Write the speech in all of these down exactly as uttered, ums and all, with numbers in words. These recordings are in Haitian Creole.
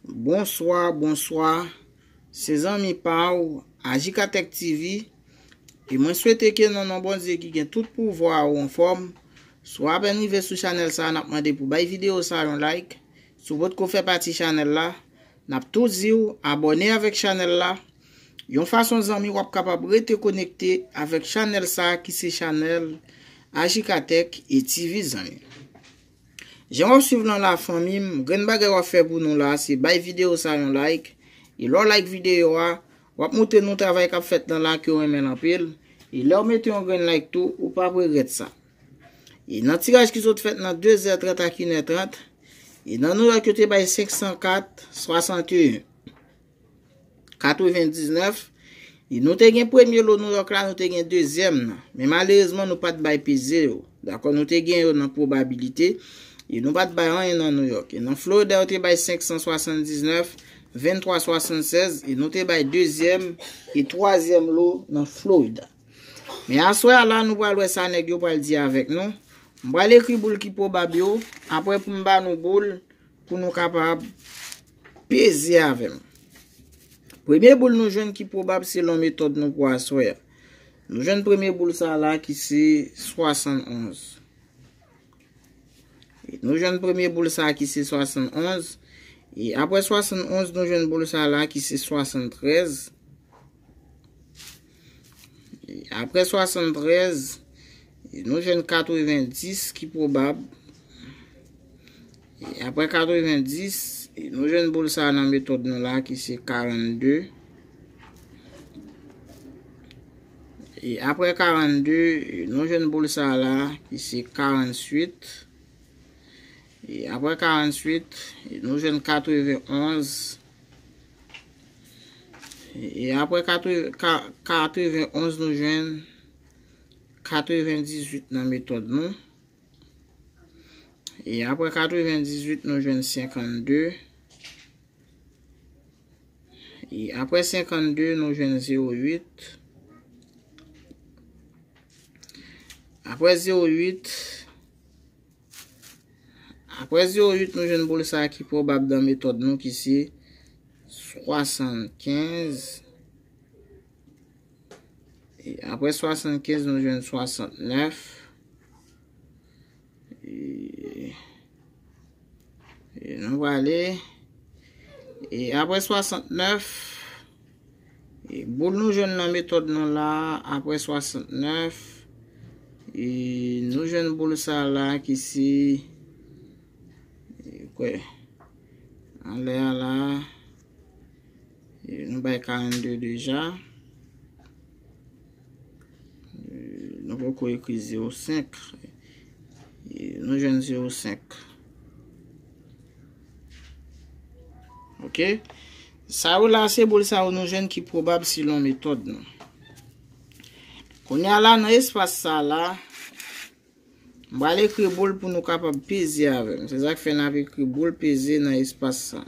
Bonswa, bonswa. Se zanmi pa w, Ajikatèk T V. E mwen swete ke nan non Bondye ki gen tout pouvwa ou anfòm. Si w apèn rive sou chanèl sa a, n ap mande pou bay videyo sa a yon like. Si w potko fè pati chanèl la, n ap tou di w abòne avèk chanèl la. Yon fason zanmi w ap kapab rete konekte avèk chanèl sa a ki se chanèl Ajikatèk e T V zanmi. Jan w ap swiv lan la fanmi m, grenn bagay w ap fè pou nou la se bay videyo sa yon like. E lè w like videyo a, w ap montre nou travay k ap fèt lan la ke w renmen l anpil. E lè w mete yon grenn like tou, ou p ap regrèt sa. E nan tiraj ki sot fèt nan de zè trant ak inè trant, e nan Nouyòk yo te bay senk san kat, swasanteyen, katrevendiznèf. E nou te gen premye lo Nouyòk la, nou te gen dezyèm nan. Men malerezman, nou pa t bay peze yo. Dakò, nou te gen yo nan pwobabilite. E nou pa t bay anyen nan Nouyòk. E nan Florida, yo te bay senk san swasandiznèf, venntwa swasannsèz. E nou te bay dezyèm e twazyèm lo nan Florida. Men aswè a la, nou pral wè sa nèg yo pral di avèk nou. M pral ekri boul ki pwobab yo. Apre pou m ba nou boul, pou nou kapab peze avè m. Premye boul nou jwenn ki pwobab selon metòd nou pou aswè a. Nou jwenn premye boul sa la ki se swasannonz. E nou jwenn premye boul sa ki se swasannonz. E apre swasannonz, nou jwenn boul sa la ki se swasantrèz. E apre swasantrèz, e nou jwenn katrevendis ki pwobab. E apre katrevendis, e nou jwenn boul sa nan metòd nou la ki se karannde. E apre karannde, e nou jwenn boul sa la ki se karantuit. E apre karantuit, e nou jwenn katrevenonz. E apre katreven, ka, katrevenonz, nou jwenn katrevendizuit nan metòd nou. E apre katrevendizuit, nou jwenn senkannde. E apre senkannde, nou jwenn zewo uit. Apre zewo uit, apre zewo uit, nou jwenn boul sa ki pwobab nan metòd nou ki se swasannkenz. E apre swasannkenz, nou jwenn swasantnèf. E, e nou prale. E apre swasantnèf, e boul nou jwenn nan metòd nou la, apre swasantnèf, e nou jwenn boul sa la ki se, e kwè, anlè a la, e nou bay karannde deja. E nou poko ekri zewo senk. E nou jwenn zewo senk. Oke. Sa yo la, se boul sa yo nou jwenn ki pwobab selon metòd nou. Kounye a la, nan espas sa la, m pral ekri boul pou nou kapab peze avè m. Se sa k fè n ap ekri boul peze nan espas sa.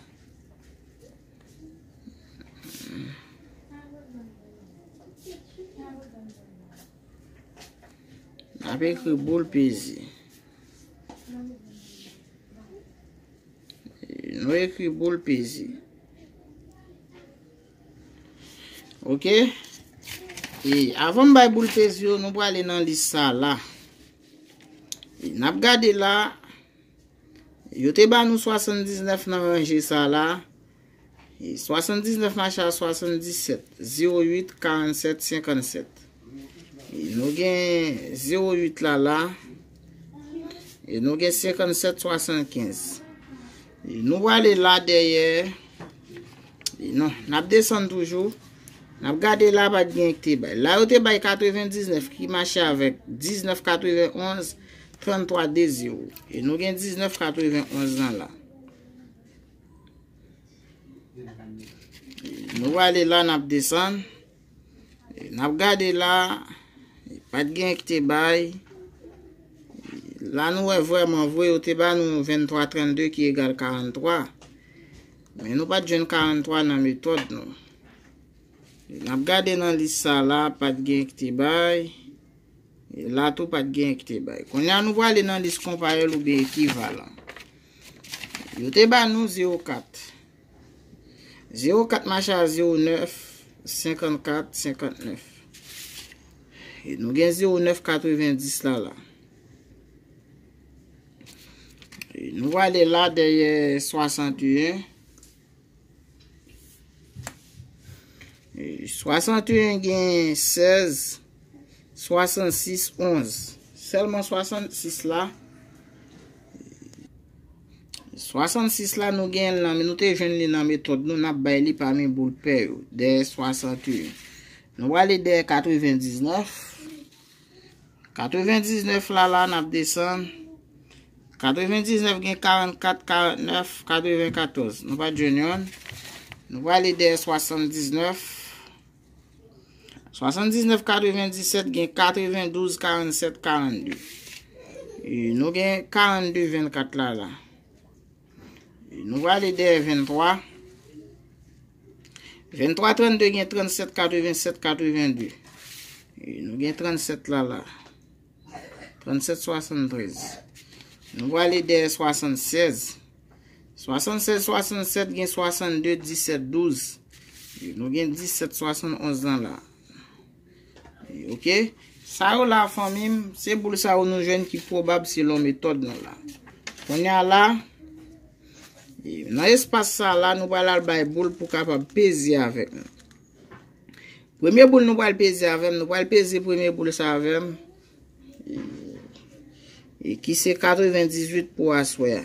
N ap ekri boul peze. Nou ekri boul peze. Oke? E avan m bay boul peze yo, nou prale nan lis sa la. E n ap gade la, yo te ba nou swasanndiznèf nan ranje sa la. E swasanndiznèf mache a swasanndisèt, zewo uit, karannsèt, senkannsèt. E nou gen zewo uit la la. E nou gen senkannsèt, swasannkenz. E nou prale la dèyè. E non, n ap desann toujou. N ap gade la, pa t gen ki te bay. La, yo te bay katrevendiznèf ki mache avèk diznèf katrevenonz, tranntwa de zewo. E nou gen diznèf katrevenonz lan la. Nou prale la, n ap desann. N ap gade la, pa t gen ki te bay. La, nou wè vrèman vre, yo te ba nou venntwa trannde ki egal karanntwa. Men nou pa t jwenn karanntwa nan metòd nou. N ap gade nan lis sa la, pa t gen ki te bay. E la tou pa t gen ki te bay. Kounye a nou prale nan lis konparèl oubyen ekivalan. Yo te ba nou zewo kat. Zewo kat mache a zewo nèf, senkannkat, senkannèf. E nou gen zewo nèf katrevendis la la. E nou ale la dèyè swasanteyen. E swasanteyen gen sèz, swasannsis, onz. Sèlman swasannsis la. Swasannsis la nou gen l nan, nou te jwenn li nan metòd nou, n ap bay li pami boul pè yo, dèyè swasanteyen. Nou prale dèyè katrevendiznèf. Katrevendiznèf la la, n ap desann. Katrevendiznèf gen karannkat, karannèf, katrevenkatòz. Nou pa t jwenn yonn. Nou prale dèyè swasandiznèf. Swasandiznèf, katrevendisèt, gen katrevendouz, karannsèt, karannde. E nou gen karannde vennkat la la. E nou prale dèyè venntwa. Venntwa trannde gen trannsèt, katrevensèt, katrevende. E nou gen trannsèt la la. Trannsèt swasanntrèz. Nou prale dèyè swasannsèz. Swasannsèz, swasannsèt gen swasannde, disèt, douz. E nou gen disèt swasannonz lan la. E, oke? Sa yo la, fanmi m, se boul sa yo nou jwenn ki pwobab selon metòd nou la. Kounye a la, e, nan espas sa la, nou pral al bay boul pou kapab peze avèk nou. Premye boul nou pral peze avè m, nou pral peze premye boul sa avè m. E, e ki se katrevendizuit pou aswè a.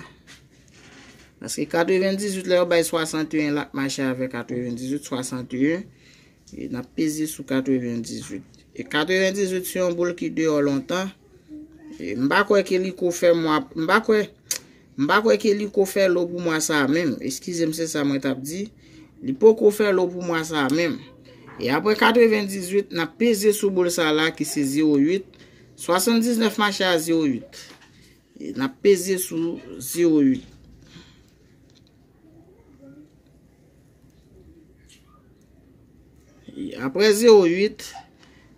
Paske katrevendizuit la yo bay swasanteyen, l ap mache avè katrevendizuit, swasanteyen. E n ap peze sou katrevendizuit. E katrevendizuit se yon boul ki deyò lontan. E m pa kwè ke li ko fè mwa, m pa kwè, m pa kwè ke li ko fè lo pou mwa sa a menm. Eskize m, se sa mwen t ap di. Li poko fè lo pou mwa sa a menm. E apre katrevendizuit, n ap peze sou boul sa a la ki se zewo uit. Swasandiznèf mache a zewo uit. E n ap peze sou zewo uit. E apre zewo uit,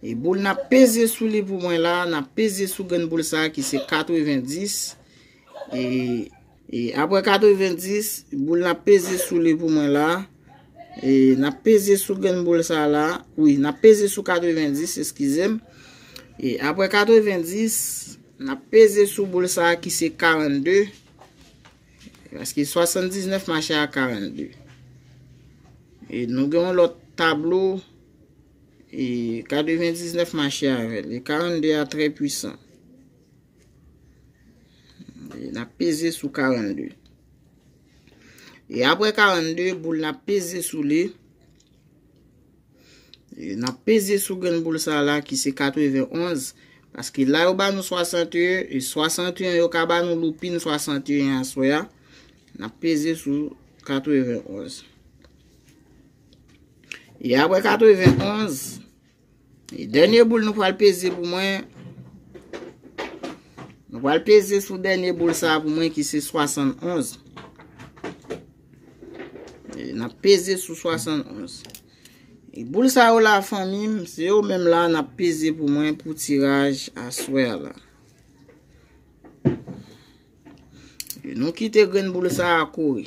e boul n ap peze sou li pou mwen la, n ap peze sou grenn boul sa a ki se katrevendis. E, e apre katrevendis, boul n ap peze sou li pou mwen la. E n ap peze sou grenn boul sa a la. Wi, n ap peze sou katrevendis, eskize m. E apre katrevendis, n ap peze sou boul sa a ki se karannde. Paske swasandiznèf mache a karannde. E nou gen yon lòt tablo, e katrevendiznèf mache avè l. E karannde a trè pwisan. E n ap peze sou karannde. E apre karannde, boul n ap peze sou li. E n ap peze sou grenn boul sa a la ki se katrevenonz. Paske la yo ba nou swasanteyen, e swasanteyen yo ka ba nou loupin swasanteyen aswè a. N ap peze sou katrevenonz. E apre katrevenonz, e dènye boul nou pral peze pou mwen. Nou pral peze sou dènye boul sa a pou mwen ki se swasannonz. E n ap peze sou swasannonz. E boul sa yo la, fanmi m, se yo menm la n ap peze pou mwen pou tiraj aswè a la. E nou kite grenn boul sa a kouri.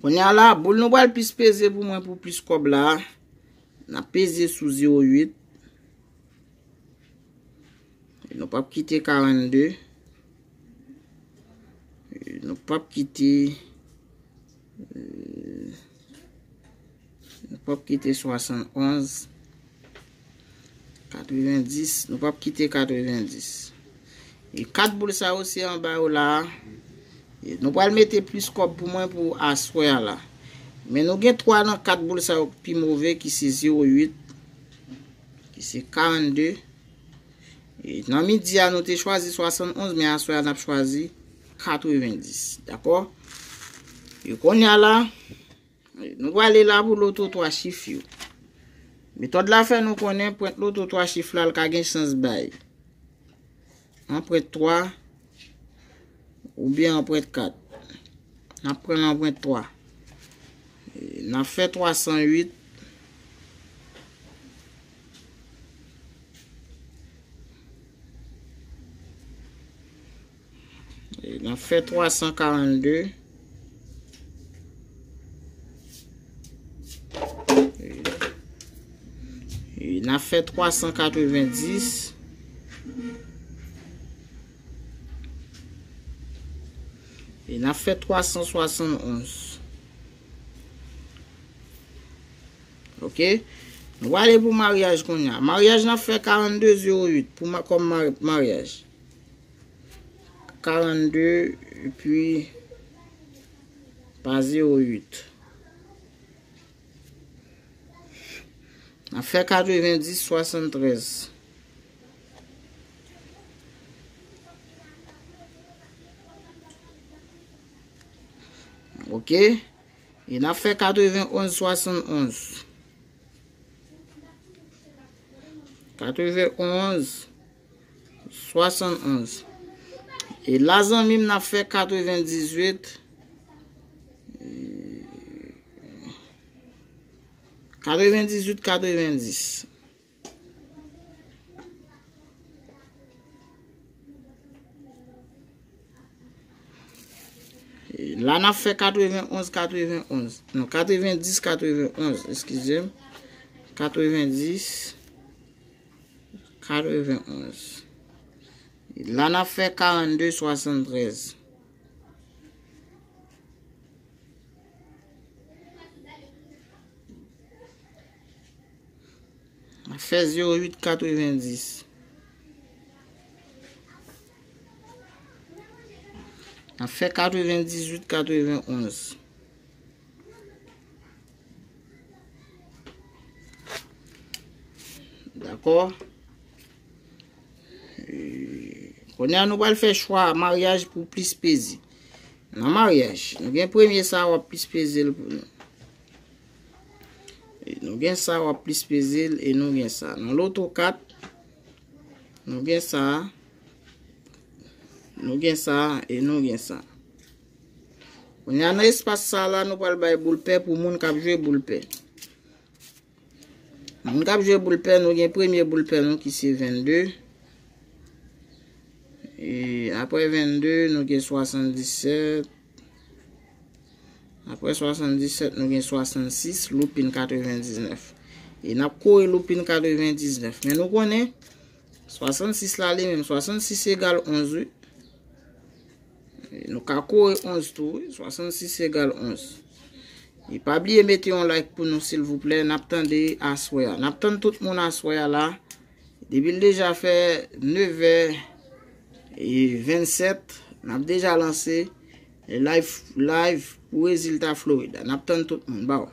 Kounye a la, boul nou pral plis peze pou mwen pou plis kòb la. N ap peze sou zewo uit. Nou p ap kite karannde. Nou p ap kite, euh, nou p ap kite swasannonz. Katrevendis, nou p ap kite katrevendis. E kat boul sa yo se anba yo la a. E nou pral mete plis kòb pou mwen pou aswè a la. Men nou gen twa nan kat boul sa yo ki pi move, ki se zewo uit, ki se karannde. E nan midi a, nou te chwazi swasannonz, men aswè a, n ap chwazi katrevendis. Dakò? E kounye a la, nou prale la pou loto twa chif yo. Metòd la fè nou konnen pwent loto twa chif la, l ka gen chans bay anprent twa oubyen anprent kat. N ap pran anprent twa. E n ap fè twa san uit. E n ap fè twa san karannde. E n ap fè twa san katrevenndis. E n ap fè twa san swasannonz. Ok? Nou prale pou maryaj kounye a. Maryaj n ap fè karannde zewo uit pou ma, kòm ma, maryaj. Karannde, epi pa zewo uit. N ap fè katrevenndis swasanntrèz. Ok. E n ap fè katrevenonz swasannonz. Katrevenonz swasannonz. E la, zanmi m, n ap fè katrevendizuit. Katrevendizuit, katrevendis. E la, n ap fè katrevenonz, katrevenonz. Non, katrevendis, katrevenonz, eskize m. Katrevendis, katrevenonz. E la, n ap fè karannde swasanntrèz. N ap fè zewo uit katrevendis. N ap fè katrevendizuit katrevenonz. Dakò? E, kounye a, nou pral fè chwa maryaj pou plis peze. Nan maryaj, nou gen premye sa w ap plis peze l pou nou. E nou gen sa w ap plis peze l e nou gen sa. Nan loto kat, nou gen sa. Nou gen sa e nou gen sa. Kounye a, nan espas sa la, nou pral bay boul pè pou moun k ap jwe boul pè. Moun k ap jwe boul pè, nou gen premye boul pè nou ki se vennde. E apre vennde, nou gen swasanndisèt. Apre swasanndisèt, nou gen swasannsis, loupin katrevendiznèf. E n ap kore loupin katrevendiznèf. Men nou konnen, swasannsis la li menm, swasannsis egal onz, wi. Nou ka kore onz tou, wi. Swasannsis egal onz. E pa bliye mete yon like pou nou, silvouplè. N ap tande aswè a. N ap tann tout moun aswè a la. Depi l deja fè nevè e vennsèt, n ap deja lanse live, live pou rezilta Florida. N ap tann tout moun. Baw.